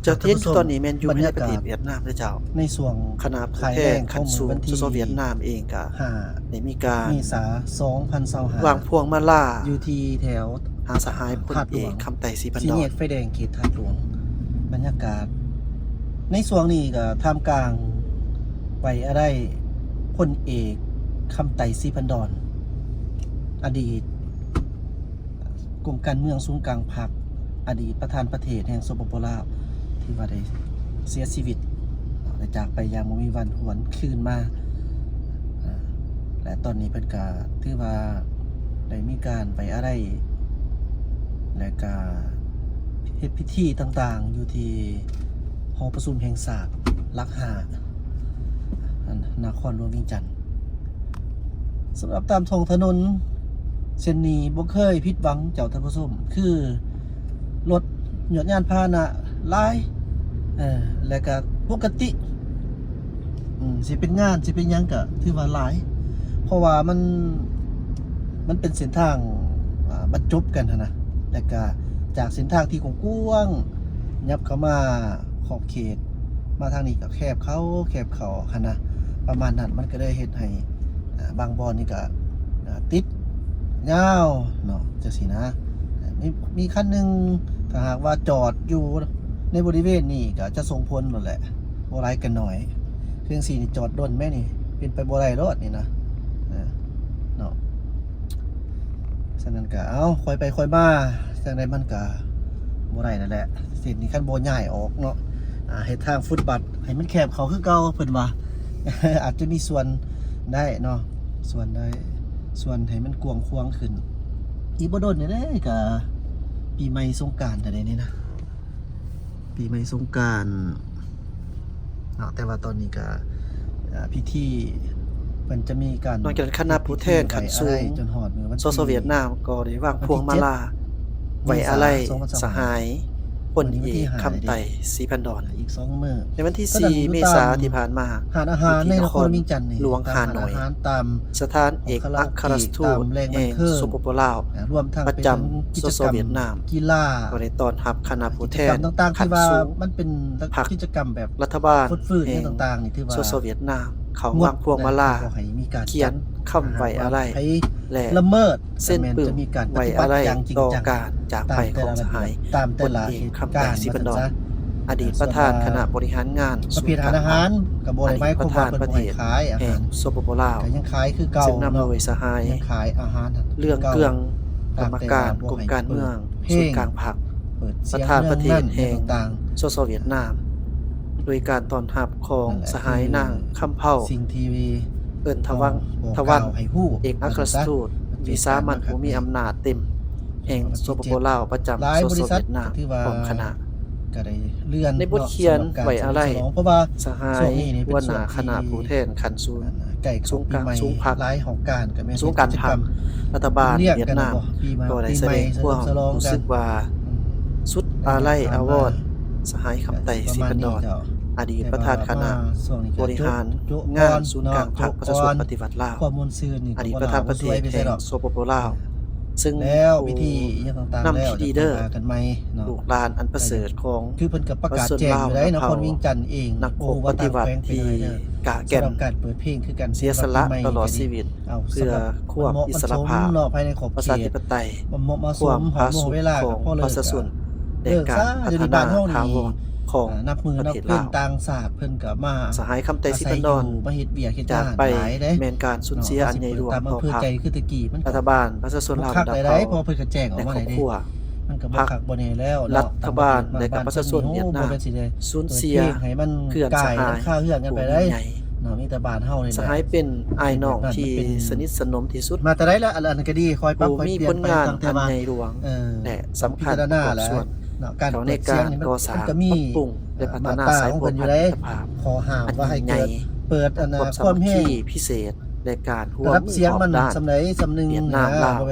ເຈົ້າທີ່ເຫັນຢູ່ຕອນນີ້ແມ່ນຢູ່ພາຍໃນປະເທດຫວຽດນາມເດີເຈົ້າ. ໃນຊ່ວງຂະນະຜູ້ແທນຂັ້ນສູງ ສສ ຫວຽດນາມເອງກະໄດ້ມີການ ເມສາ ສອງພັນຊາວຫ້າ ວາງພວງມາລາ ຢູ່ທີ່ແຖວ ຫາສະຫາຍພົນເອກ ຄຳໄຕ ສີພັນດອນ ສີ່ແຍກໄຟແດງເຂດທາດຫຼວງ. ບັນຍາກາດໃນຊ່ວງນີ້ກໍທ່າມກາງໄວ້ອາໄລພົນເອກ ຄຳໄຕ ສີພັນດອນ ອະດີດ ກົມການເມືອງສູນກາງພັກ ອະດີດປະທານປະເທດແຫ່ງ ສປປ ລາວ ທີ່ວ່າໄດ້ເສຍຊີວິດ ໄດ້ຈາກໄປຢ່າງບໍ່ມີວັນຫວນຄືນມາ. ແລະ ຕອນນີ້ເພິ່ນກະຖືວ່າໄດ້ມີການໄວ້ອາໄລ ແລະກະເຮັດພິທີຕ່າງໆ ຢູ່ທີ່ຫໍປະຊຸມແຫ່ງຊາດຫຼັກຫ້າ ນະຄອນຫຼວງວຽງຈັນ. ສຳລັບຕາມທ້ອງຖະໜົນເສັ້ນນີ້ບໍ່ເຄີຍຜິດຫວັງເຈົ້າທ່ານຜູ້ຊົມ ຄືລົດຍວດຍານພາຫະນະຫຼາຍ ເອີ ແລະກະປົກກະຕິ ອືມ ຊິເປັນງານ ຊິເປັນຫຍັງກະຖືວ່າຫຼາຍ ເພາະວ່າມັນ ມັນເປັນເສັ້ນທາງ ອ່າ ບັນຈົບກັນຫັ້ນນະ ແລະກະຈາກເສັ້ນທາງທີ່ກວ້າງໆ ຫຍັບເຂົ້າມາຂອບເຂດ ມາທາງນີ້ກໍແຄບເຂົ້າ ແຄບເຂົ້າຫັ້ນນະ ປະມານນັ້ນ ມັນກໍເລີຍເຮັດໃຫ້ ອ່າ ບາງບ່ອນນີ້ກໍ ອ່າ ຕິດຍາວເນາະ ຈັ່ງຊີ້ນະ. ມີ ມີຄັນໜຶ່ງ ຖ້າຫາກວ່າຈອດຢູ່ໃນບໍລິເວນນີ້ ກໍຈະສົ່ງຜົນໂລດແຫຼະ ບໍ່ຫຼາຍກໍໜ້ອຍ. ຄືຈັ່ງຊີ້ນີ້ ຈອດດົນແມ້ນີ້ ເປັນໄປບໍ່ໄດ້ໂລດນີ້ນະ ເນາະ. ສະນັ້ນກະ ເອົາ ຄ່ອຍໄປຄ່ອຍມາ ຈັ່ງໃດມັນກະບໍ່ໄດ້ນັ້ນແຫຼະ. ເສັ້ນນີ້ຄັນບໍ່ຍ້າຍອອກເນາະ ອ່າ ເຮັດທາງຟຸດບັດໃຫ້ມັນແຄບເຂົ້າຄືເກົ່າ ເພິ່ນວ່າ ອາດຈະມີສ່ວນໄດ້ເນາະ ສ່ວນໄດ້ ສ່ວນໃຫ້ມັນກວ້າງຂວາງຂຶ້ນ. ອີກບໍ່ດົນນີ້ເດ້ກະປີໃໝ່ສົງການແລ້ວເດ້ນີ້ນະ ປີໃໝ່ສົງການເນາະ ແຕ່ວ່າຕອນນີ້ກະ ເອີ ພິທີເພິ່ນຈະມີການ ນອກຈາກນັ້ນ ຄະນະຜູ້ແທນຂັ້ນສູງ ສສ ຫວຽດນາມກໍໄດ້ວາງພວງມາລາໄວ້ອາໄລສະຫາຍພົນເອກ ຄຳໄຕ ສີພັນດອນ ອີກສອງມື້. ໃນວັນທີສີ່ເມສາທີ່ຜ່ານມາ ຮ້ານອາຫານໃນນະຄອນວຽງຈັນນີ້ ຫຼວງຮ່າໂນ້ຍ ຕາມ ສະຖານເອກອັກຄະລັດທູດແຫ່ງ ສປປ ລາວ ອ່າ ລວມທັງ ປະຈຳ ສສ ຫວຽດນາມ ກິລາ ກໍໄດ້ຕ້ອນຮັບຄະນະຜູ້ແທນຂັ້ນສູງ ພັກ ລັດຖະບານແຫ່ງ ສສ ຫວຽດນາມ ເຂົ້າວາງພວງມາລາ ຂຽນຄຳໄວ້ອາໄລ ແລະ ເຊັນປຶ້ມໄວ້ອາໄລຕໍ່ການຈາກໄປຂອງສະຫາຍພົນເອກ ຄຳໄຕ ສີພັນດອນ ອະດີດປະທານຄະນະບໍລິຫານງານສູນກາງພັກ ອະດີດປະທານປະເທດແຫ່ງ ສປປ ລາວ ຊຶ່ງນຳໂດຍສະຫາຍ ເລື່ອງເກືອງ ກຳມະການກົມການເມືອງສູນກາງພັກ ປະທານປະເທດແຫ່ງ ສສ ຫວຽດນາມ ໂດຍການຕ້ອນຮັບຂອງສະຫາຍນາງ ຄຳເພົາ ເອີ້ນທະວັງ ທະວັນ ເອກອັກຄະລັດທູດວິສາມັນຜູ້ມີອຳນາດເຕັມແຫ່ງ ສປປ ລາວ ປະຈຳ ສສ ຫວຽດນາມ ພ້ອມຄະນະ. ໃນບົດຂຽນໄວ້ອາໄລ ສະຫາຍຫົວໜ້າຄະນະຜູ້ແທນຂັ້ນສູງ ສູງກາງ ສູງພັກ ສູງການພັກ ລັດຖະບານຫວຽດນາມ ກໍໄດ້ສະແດງຄວາມຮູ້ສຶກວ່າ ສຸດອາໄລອາວອນ ສະຫາຍ ຄຳໄຕ ສີພັນດອນ ອະດີດປະທານຄະນະບໍລິຫານງານສູນກາງພັກປະຊາຊົນປະຕິວັດລາວ ອະດີດປະທານປະເທດແຫ່ງ ສປປ ລາວ ຊຶ່ງຜູ້ນຳທີ່ດີເດີ ລູກຫຼານອັນປະເສີດຂອງປະຊາຊົນລາວ ນັກພົບປະຕິວັດທີ່ກະແກ່ນ ເສຍສະຫຼະຕະຫຼອດຊີວິດ ເພື່ອຄວາມອິດສະຫຼະພາບ ປະຊາທິປະໄຕ ຄວາມຜາສຸກຂອງປະຊາຊົນ ແລະ ການພັດທະນາຖາວອນຂອງປະເທດລາວ. ສະຫາຍ ຄຳໄຕ ສີພັນດອນ ຈາກໄປແມ່ນການສູນເສຍອັນໃຫຍ່ຫຼວງຕໍ່ພັກ, ລັດຖະບານ, ປະຊາຊົນລາວ ແລະ ຄອບຄົວ. ພັກ, ລັດຖະບານ ແລະ ກະປະຊາຊົນຫວຽດນາມ ສູນເສຍເພື່ອນສະຫາຍຜູ້ຍິ່ງໃຫຍ່. ສະຫາຍເປັນອ້າຍນ້ອງທີ່ສະໜິດສະໜົມທີ່ສຸດ, ຜູ້ມີຜົນງານອັນໃຫຍ່ຫຼວງ ແລະ ສຳຄັນປະກອບສ່ວນເຂົ້າໃນການປັບປຸງ ແລະ ພັດທະນາສາຍພົວພັນມິດຕະພາບອັນຍິ່ງໃຫຍ່, ຄວາມສາມັກຄີພິເສດ ແລະ ການຮ່ວມມືຮອບດ້ານຫວຽດນາມ-ລາວ.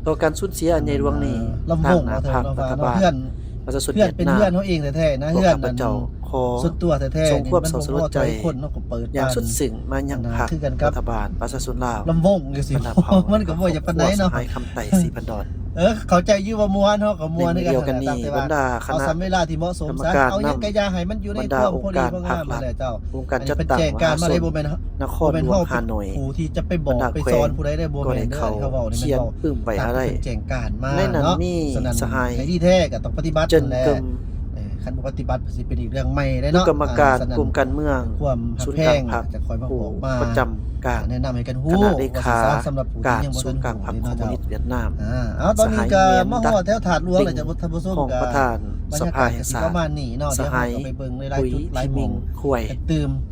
ຕໍ່ການສູນເສຍອັນໃຫຍ່ຫຼວງນີ້, ທາງໜ້າພັກ, ລັດຖະບານ, ປະຊາຊົນຫວຽດນາມ, ພວກຂ້າພະເຈົ້າຂໍສົ່ງຄວາມເສົ້າສະຫຼົດໃຈຢ່າງສຸດຊຶ້ງມາຍັງພັກ, ລັດຖະບານ, ປະຊາຊົນລາວ, ບັນດາເຜົ່າ, ຄອບຄົວສະຫາຍຄຳໄຕ ສີພັນດອນ. ເອີ ເຂົ້າໃຈຢູ່ວ່າມ່ວນ ເຮົາກໍມ່ວນຄືກັນ ໃນມື້ດຽວກັນນີ້ ແຕ່ວ່າ ບັນດາຄະນະ ເອົາສ່ຳເວລາທີ່ເໝາະສົມຊະ ກຳມະການນຳ ເອົາຫຍັງກໍຢ່າໃຫ້ມັນຢູ່ໃນຄວາມພໍດີພໍງາມນັ້ນແຫຼະເຈົ້າ. ອົງການຈັດຕັ້ງມະຫາຊົນ ນະຄອນຫຼວງຮ່າໂນ້ຍ ຜູ້ທີ່ຈະໄປບອກໄປສອນຜູ້ໃດໄດ້ບໍ່ແມ່ນເດີ ເຮົາເວົ້ານີ້ແມ່ນເວົ້າຕາມທີ່ເພິ່ນແຈ້ງການມາເນາະ. ໃນນັ້ນມີສະຫາຍ ໃຫ້ດີແທ້ກໍຕ້ອງປະຕິບັດ ເຈີນເກີມ ເອີ ຄັນບໍ່ປະຕິບັດ ມັນຊິເປັນອີກເລື່ອງໃໝ່ເດ້ເນາະ. ກຳມະການ ອ່າ ກົມການເມືອງ ຄວາມຮັກແພງ ສູນກາງພັກ ຈະຄ່ອຍມາບອກມາ ຜູ້ປະຈຳການ ແນະນຳໃຫ້ກັນຮູ້ ຄະນະເລຂາການສູນກາງພັກຄອມມູນິດຫວຽດນາມ ອ່າ ເອົາ ຕອນນີ້ກໍມາຮອດແຖວທາດຫຼວງແລ້ວເຈົ້າທ່ານຜູ້ຊົມ ກໍບັນຍາກາດກໍຊິປະມານນີ້ເນາະ. ດຽວເຮົາກໍໄປເບິ່ງຫຼາຍໆຈຸດຫຼາຍໝ່ອງ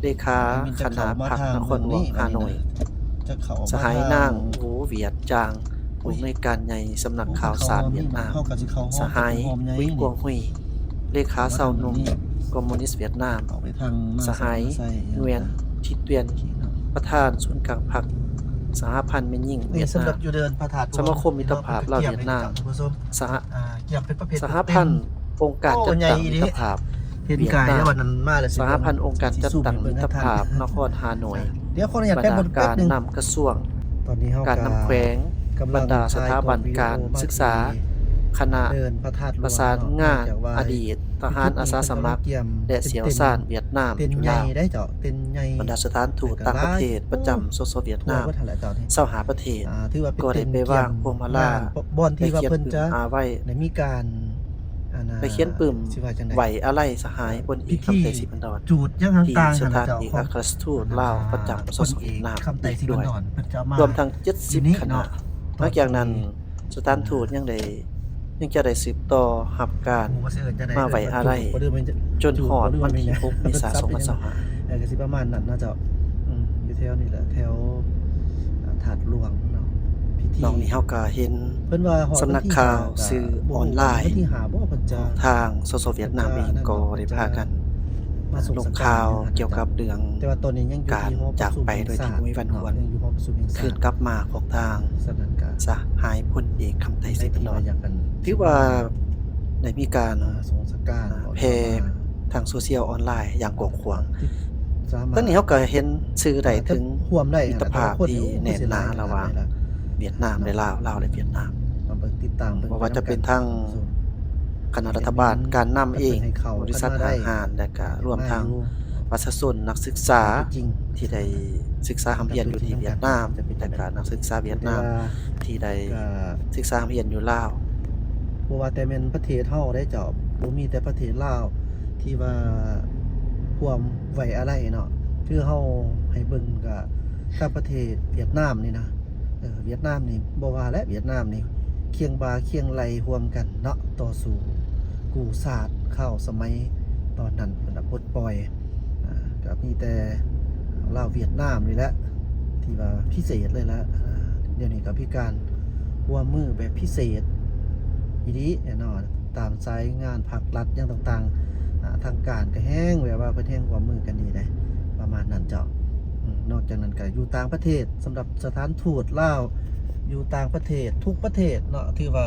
ເລຂາຄະນະພັກນະຄອນຫຼວງຮ່າໂນ້ຍ ສະຫາຍນາງ ໂຫ ຫວຽດຈາງ ຜູ້ອຳນວຍການໃຫຍ່ສຳນັກຂ່າວສານຫວຽດນາມ, ສະຫາຍ ຫຸຍ ກວງ ຫຸຍ ເລຂາຊາວໜຸ່ມຄອມມູນິດຫວຽດນາມ, ສະຫາຍ ຫງວຽນ ທິດຫວຽນ ປະທານສູນກາງພັກສະຫະພັນແມ່ຍິງຫວຽດນາມ, ສະມາຄົມມິດຕະພາບລາວຫວຽດນາມ, ສະຫະ ສະຫະພັນອົງການຈັດຕັ້ງມິດຕະພາບຫວຽດນາມ, ສະຫະພັນອົງການຈັດຕັ້ງມິດຕະພາບນະຄອນຮ່າໂນ້ຍ, ບັນດາການນຳກະຊວງ ການນຳແຂວງ, ບັນດາສະຖາບັນການສຶກສາ, ຄະນະປະສານງານອະດີດທະຫານອາສາສະໝັກ ແລະ ຊ່ຽວຊານຫວຽດນາມຢູ່ລາວ, ບັນດາສະຖານທູດຕ່າງປະເທດປະຈຳ ສສ ຫວຽດນາມ ຊາວຫ້າປະເທດ ກໍໄດ້ໄປວາງພວງມາລາ ໄປຂຽນປຶ້ມອາໄວ້ ໄປຂຽນປຶ້ມໄວ້ອາໄລສະຫາຍພົນເອກ ຄຳໄຕ ສີພັນດອນ ທີ່ສະຖານເອກອັກຄະລັດທູດລາວປະຈຳ ສສ ຫວຽດນາມ ອີກດ້ວຍ ລວມທັງເຈັດສິບຄະນະ. ຫຼັງຈາກນັ້ນ ສະຖານທູດຍັງໄດ້ ຍັງຈະໄດ້ສືບຕໍ່ຮັບການມາໄວ້ອາໄລ ຈົນຮອດວັນທີຫົກ ເມສາ ສອງພັນຊາວຫ້າ ກໍຊິປະມານນັ້ນເນາະເຈົ້າ. ອືມ ຢູ່ແຖວນີ້ແຫຼະ ແຖວ ອ່າ ທາດຫຼວງເນາະ. ພິທີ ນອກນີ້ເຮົາກໍເຫັນ ເພິ່ນວ່າຮອດສຳນັກຂ່າວສື່ອອນລາຍ ວັນທີຫ້າບໍ່ ເພິ່ນຈະ ຂອງທາງ ສສ ຫວຽດນາມເອງກໍໄດ້ພາກັນ ມາສົ່ງ ລົງຂ່າວກ່ຽວກັບເລື່ອງ ແຕ່ວ່າຕອນນີ້ຍັງຢູ່ທີ່ ການຈາກໄປໂດຍທີ່ບໍ່ມີວັນຫວນ ຄືນກັບມາຂອງທາງສະຫາຍພົນເອກ ຄຳໄຕ ສີພັນດອນ ຖືວ່າໄດ້ມີການ ອ່າ ແຜ່ທາງໂຊຊຽວອອນລາຍຢ່າງກວ້າງຂວາງ. ທັງນີ້ເຮົາກໍເຫັນຊື່ໄດ້ເຖິງມິດຕະພາບທີ່ແໜ້ນໜາລະຫວ່າງຫວຽດນາມ ແລະ ລາວ, ລາວ ແລະ ຫວຽດນາມ. ບໍ່ວ່າຈະເປັນທາງຄະນະລັດຖະບານ, ການນຳເອງ, ບໍລິສັດຫ້າງຮ້ານ ແລະ ກະລວມທັງປະຊາຊົນ, ນັກສຶກສາທີ່ໄດ້ສຶກສາຮ່ຳຮຽນຢູ່ທີ່ຫວຽດນາມ ແລະ ກະນັກສຶກສາຫວຽດນາມທີ່ໄດ້ສຶກສາຮ່ຳຮຽນຢູ່ລາວ. ບໍ່ວ່າແຕ່ແມ່ນປະເທດເຮົາເດ້ເຈົ້າ, ບໍ່ມີແຕ່ປະເທດລາວທີ່ວ່າຄວາມໄວ້ອາໄລເນາະ. ຄືເຮົາໃຫ້ເບິ່ງກະ ທາງປະເທດຫວຽດນາມນີ້ນະ, ເອີ ຫວຽດນາມນີ້ບໍ່ວ່າແຫຼະ, ຫວຽດນາມນີ້ຄຽງບ່າຄຽງໄຫຼ່ຮ່ວມກັນເນາະ, ຕໍ່ສູ້ກູ້ຊາດຄາວສະໄໝຕອນນັ້ນ ເພິ່ນລະປົດປ່ອຍ. ອ່າ ກໍມີແຕ່ລາວຫວຽດນາມນີ້ແຫຼະ ທີ່ວ່າພິເສດເລີຍລະ. ອ່າ ດຽວນີ້ກໍມີການຮ່ວມມືແບບພິເສດອີ່ຫຼີແນ່ນອນ, ຕາມສາຍງານພາກລັດຫຍັງຕ່າງໆ ອ່າ ທາງການກໍແຮງແບບວ່າເພິ່ນແຮງຮ່ວມມືກັນດີເດ້ ປະມານນັ້ນເຈົ້າ. ອືມ ນອກຈາກນັ້ນກໍຢູ່ຕ່າງປະເທດ ສຳລັບສະຖານທູດລາວຢູ່ຕ່າງປະເທດ ທຸກປະເທດເນາະ ຖືວ່າ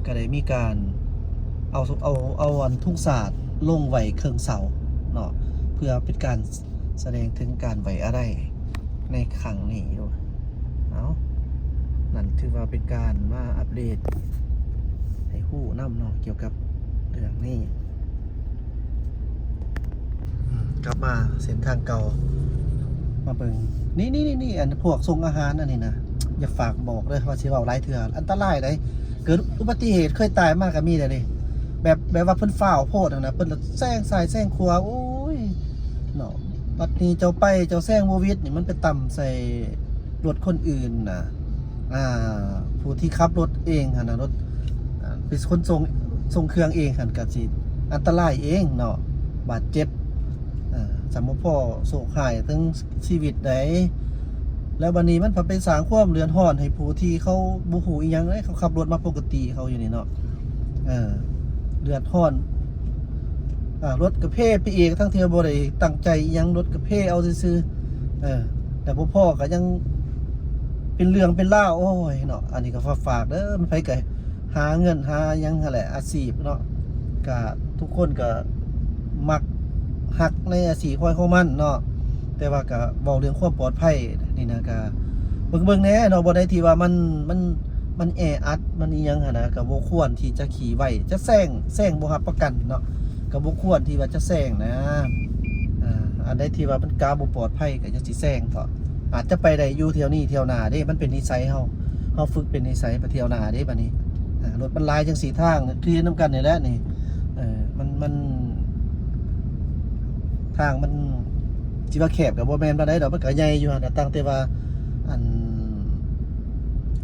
ກໍໄດ້ມີການເອົາ ເອົາ ເອົາອັນທຸງຊາດລົງໄວ້ເຄິ່ງເສົາເນາະ ເພື່ອເປັນການສະແດງເຖິງການໄວ້ອາໄລໃນຄັ້ງນີ້ຢູ່. ເອົາ ນັ້ນຖືວ່າເປັນການມາອັບເດດໃຫ້ຮູ້ນຳເນາະ ກ່ຽວກັບເລື່ອງນີ້. ອືມ ກັບມາເສັ້ນທາງເກົ່າ ມາເບິ່ງ ນີ້ໆໆ ອັນພວກສົ່ງອາຫານອັນນີ້ນະ ຢ່າຝາກບອກເດີ ວ່າຊິເວົ້າຫຼາຍເທື່ອ ອັນຕະລາຍໃດ໋. ເກີດອຸບັດຕິເຫດ ເຄີຍຕາຍມາກໍມີແລ້ວເດ້ ແບບ ແບບວ່າເພິ່ນຟ້າວໂພດຫັ້ນນະ ເພິ່ນແຊງຊ້າຍແຊງຂວາ ໂອ້ຍ ເນາະ. ບັດນີ້ເຈົ້າໄປ ເຈົ້າແຊງບໍ່ຫວິດນີ້ ມັນໄປຕຳໃສ່ ລົດຄົນອື່ນນະ ອ່າ ຜູ້ທີ່ຂັບລົດເອງຫັ້ນນະ ລົດ ອ່າ ເປັນຄົນສົ່ງ ສົ່ງເຄື່ອງເອງຫັ້ນ ກະຊິອັນຕະລາຍເອງເນາະ ບາດເຈັບ ເອີ ຈະບໍ່ພໍ້ໂຊກຮ້າຍເຖິງຊີວິດໃດ໋. ແລ້ວບັດນີ້ມັນພັດໄປສ້າງຄວາມເດືອດຮ້ອນໃຫ້ຜູ້ທີ່ເຂົາບໍ່ຮູ້ອີ່ຫຍັງເລີຍ ເຂົາຂັບລົດມາປົກກະຕິເຂົາຢູ່ນີ້ເນາະ ເອີ ເດືອດຮ້ອນ ອ່າ ລົດກະເພໄປອີກ ທັງທີ່ບໍ່ໄດ້ຕັ້ງໃຈອີ່ຫຍັງ ລົດກະເພເອົາຊື່ໆ ເອີ ແຕ່ບໍ່ພໍ້ກໍຍັງເປັນເລື່ອງເປັນລາວ ໂອ້ຍເນາະ. ອັນນີ້ກໍຝາກເດີ ໃຜກໍຫາເງິນຫາຫຍັງຫັ້ນແຫຼະ ອາຊີບເນາະ ກະທຸກຄົນກໍມັກຮັກໃນອາຊີບຂອງໃຜຂອງມັນເນາະ ແຕ່ວ່າກໍເວົ້າເລື່ອງຄວາມປອດໄພນີ້ນະ ກໍເບິ່ງໆແດ່ເນາະ ບ່ອນໃດທີ່ວ່າມັນ ມັນ ມັນແອອັດ ມັນອີ່ຫຍັງຫັ້ນນະ ກໍບໍ່ຄວນທີ່ຈະຂີ່ໄວ ຈະແຊງ ແຊງບໍ່ຮັບປະກັນເນາະ ກໍບໍ່ຄວນທີ່ວ່າຈະແຊງນະ. ອ່າ ອັນໃດທີ່ວ່າມັນກາບໍ່ປອດໄພກໍຢ່າຊິແຊງເທາະ ອາດຈະໄປໄດ້ຢູ່ທ່ຽວນີ້ທ່ຽວໜ້າເດ້ ມັນເປັນນິໄສເຮົາ ເຮົາຝຶກເປັນນິໄສໄປທ່ຽວໜ້າເດ້. ບາດນີ້ ອ່າ ລົດມັນຫຼາຍຈັ່ງຊີ້ ທາງຄືນຳກັນນີ້ແຫຼະນີ້ ເອີ ມັນ ມັນ ທາງມັນຊິວ່າແຄບກໍບໍ່ແມ່ນປານໃດດອກ ມັນກໍໃຫຍ່ຢູ່ຫັ້ນນະ ຕັ້ງແຕ່ວ່າ ອັນ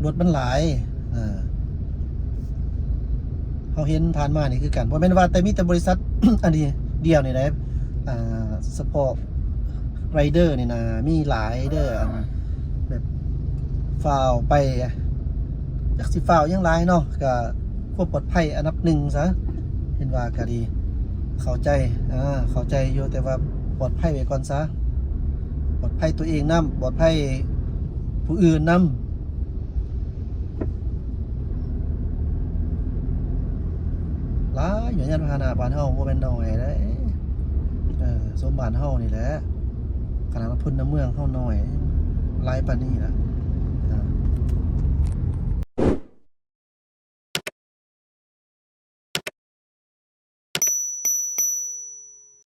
ລົດມັນຫຼາຍ ເອີ ເຮົາເຫັນຜ່ານມານີ້ຄືກັນ ບໍ່ແມ່ນວ່າແຕ່ມີແຕ່ບໍລິສັດ ອັນນີ້ດຽວນີ້ໃດ ອ່າ ສະເພາະ rider ນີ້ນະ ມີຫຼາຍເດີ ອັນ ແບບຟ້າວໄປ ຈັກຊິຟ້າວຫຍັງຫຼາຍເນາະ ກະຄວາມປອດໄພອັນດັບໜຶ່ງຊະ ເຫັນວ່າກະດີ ເຂົ້າໃຈ ເຂົ້າໃຈຢູ່ ແຕ່ວ່າປອດໄພໄວ້ກ່ອນຊະ ປອດໄພຕົວເອງນຳ ປອດໄພຜູ້ອື່ນນຳ. ຫຼາຍຢູ່ ຍານພາຫະນະບ້ານເຮົາບໍ່ແມ່ນໜ້ອຍເດ້ ເອີ ສົມບ້ານເຮົານີ້ແຫຼະ ຂະໜາດວ່າພົນລະເມືອງເຮົາໜ້ອຍ ຫຼາຍປານນີ້ລະ ອ່າ